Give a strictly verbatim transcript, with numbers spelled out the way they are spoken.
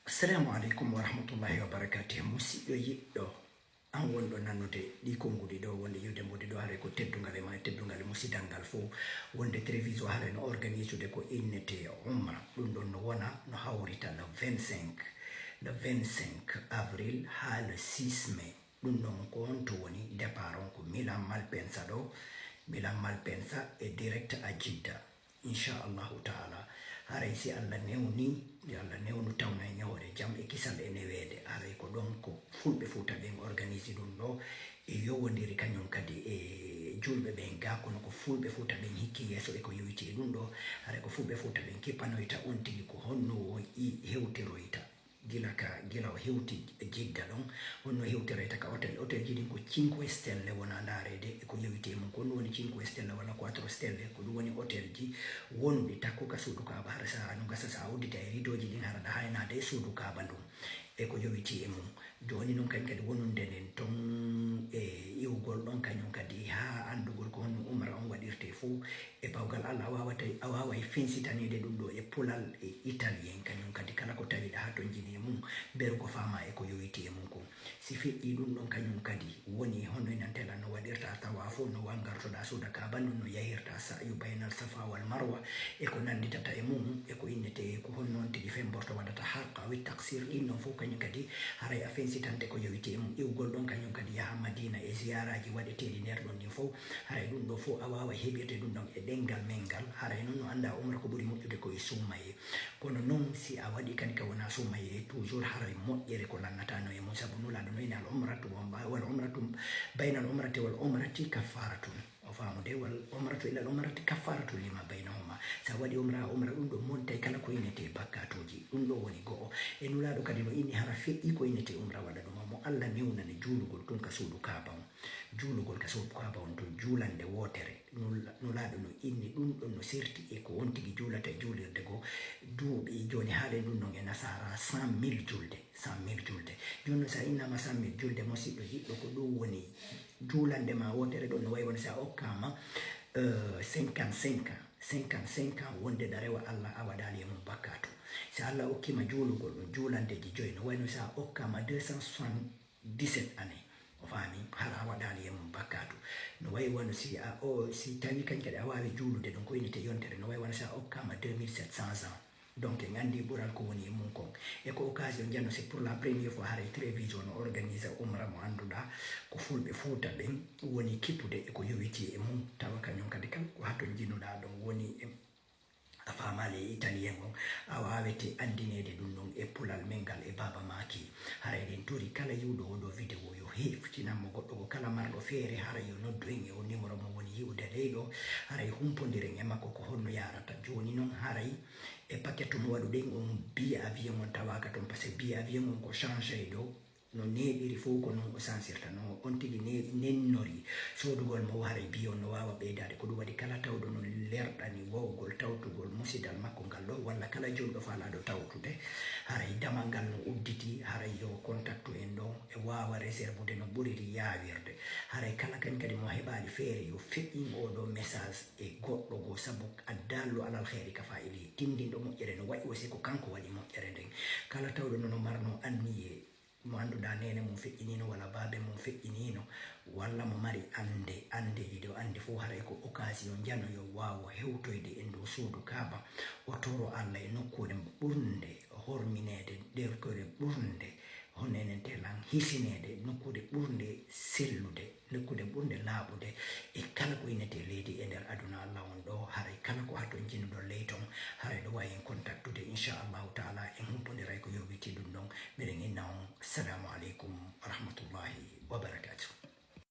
Assalamu aleykum wa rahmatullahi wa barakatuh. Musiɗɗo yiɗɗo an wonɗo nanude ɗi konnguɗi ɗo, wonde yiwde mboɗi ɗo, haray ko teddungal e ma e teddungal e musidal ngal fof. Wonde Treviso haray no organisude ko innete umra. Ɗum ɗon no wona, no hawrita le vingt-cinq, le vingt-cinq avril haa le six mai. Ɗum ɗon ko honto woni départ on? Ko Milan Malpensa ɗo, Milan Malpensa e direct a Jidda. Inchallahu taala, haray si Allah newni, si Allah newnu tawna en e hoore jam e kisal e neweede, haray ko ɗon ko fulɓe Fuuta ɓen organise ɗum ɗo, e yowondiri kañum kadi e julɓe ɓen ga, kono ko fulɓe Fuuta ɓen hikki yeeso e ko yowiti e ɗum ɗo. Haray ko fulɓe Fuuta ɓen kippanoyta on tigi ko honno o i hewtiroyta. Gila ka, gila o hewti Jidda ɗon, honno hewtiroyta ka hotel. Hotelji ɗin ko cinque stelle wona ndaareede e ko yowiti e mum. Ko honɗum woni cinque stelle walla quattro stelle? Ko ɗum woni hotelji wonuɗi takko ka suudu Kaaba. Hara sa no gasa sa uddita e ridoji ɗin, hara ɗa haynaade e suudu Kaaba ndun e ko yowiti e mum. Jooni non kañ kadi wonunde nden ton e iwgol ɗon kañum kadi haa anndugol ko honno umra on waɗirte fow. E bawgal Allah, a waawata, a waaway fensitaneede ɗum ɗo e pulal e italien, kañum kadi kala ko tawiɗa haa ton jini e mum, beru ko faama e ko yowiti e mum kon. Si feƴƴii ɗum ɗon kañum kadi, woni honno inantela no waɗirta tawaafu, no wangartoɗa suuda Kaaba ndun, no yahirta sa'yu baynal Safa wal Marwa, e ko nannditata e mum, e ko innete ko honno on tigi femborto waɗata halqa wi taksir, ɗin ɗon fow kañum kadi haray a fensitante ko yowiti e mum. Iwgol ɗon kañum kadi yaha Madina e ziyaraaji waɗeteeɗi nder ɗon ɗin fow. Haray ɗum ɗo fow a waaway heɓirde ɗum ɗon e ɗemngal men ngal. Haray non no annda umra ko ɓuri moƴƴude ko e suumaye. Kono non si a waɗi kadi ka wona suumaye, toujours haray moƴƴere ko lannata no e mum. Sabu Nulaaɗo no inni al umratu wa ba-, wal umratu baynal umrati wal umrati kaffaratun. O faamude, wal umratu ilal umrati kaffaratun lima baynahuma. Sa waɗi umra, umra ɗum ɗo montay kala ko innete bakkatuuji. Ɗum ɗo woni go'o. E Nulaaɗo kadi no inni hara feƴƴi ko innete umra waɗa ɗum. Mo Allah newnani juulugol tun ka suudu Kaaba on. Juulugol ka suudu Kaaba on tun, juulande wootere. Nula-, Nulaaɗo no inni ɗum ɗon no serti e ko on tigi juulata e juulirde goo. Duuɓi jooni haalen ɗum ɗon e nasaara cent mille julde, cent mille julde. Jooni non sa innama cent mille julde, musiɗɗo yiɗɗo, ko ɗum woni juulande ma wootere ɗon no wayi wano sa okkama, euh, cinquante-cinq ans, cinquante-cinq ans wonde ɗa rewa Allah a waɗaali e mum bakkatu. Si Allah okkima juulugol ɗum juulandeji joyi, no wayno sa okkama deux cent soixante-dix-sept années, o faami, hara a waɗaali e mum bakkatu. No wayi wano si a, o, si tawi kañ kadi a waawi juulude ɗum ko innete yontere, no wayi wano si a okkama deux mille sept cents ans. Donc en anndi ɓural ko woni e mum kon. E ko occasion jano, c'est pour la première fois haray Treviso no organise umra mo annduɗa ko fulɓe Fuuta ɓen woni kippude e ko yowiti e mum. Tawa kañum kadi kala ko haton jinuɗa ɗon woni e a faamaali e italien on, a waawete anndineede ɗum ɗon e pulal men ngal e baaba maaki. Haray ɗen tori kala yi'uɗo oo ɗoo video yo heftinan mo goɗɗo goo kala marɗo feere, haray yo noddu en e oo numéro mo woni yi'ude ley ɗoo, haray humpondiren e makko ko honno yaarata. Jooni non haray e paquet mo waɗuɗen on billet avion on tawaaka ton, parce que billet avion on ko change ɗoo. No neeɓiri fow ko non o sansirta, no on tigi ne-, nennori soodugol mo, haray billet on no waawa ɓeydaade. Ko ɗum waɗi kala tawɗo no lerɗani wawgol tawtugol musidal makko ngal ɗoo, walla kala julɗo faalaaɗo tawtude, haray damal ngal no udditi, haray yo contactu en ɗoo, e waawa réservude no ɓuriri yaawirde. Haray kala kañ kadi mo heɓaali feere yo feƴƴin oo ɗoo message e goɗɗo goo, sabu addallu alal xeeri ka faa'ili, tindinɗo moƴƴere no wayi o si ko kanko waɗi moƴƴere nden. Kala tawɗo no, no marno anniye, mo annduɗaa neene mum feƴƴiniino walla baabe mum feƴƴiniino walla mo mari annde, anndeeji ɗi o anndi fof, haray ko occasion njano yo waawo hewtoyde e ndu suudu Kaaba, o toro Alla e nokkuure ɓurnde hormineede, nokkuure ɓurnde, hono enen te lan, hisineede, nokkuure ɓurnde sellude, nokkuure ɓurnde laaɓude e kala ko innete leydi e nder aduna Alla on ɗoo,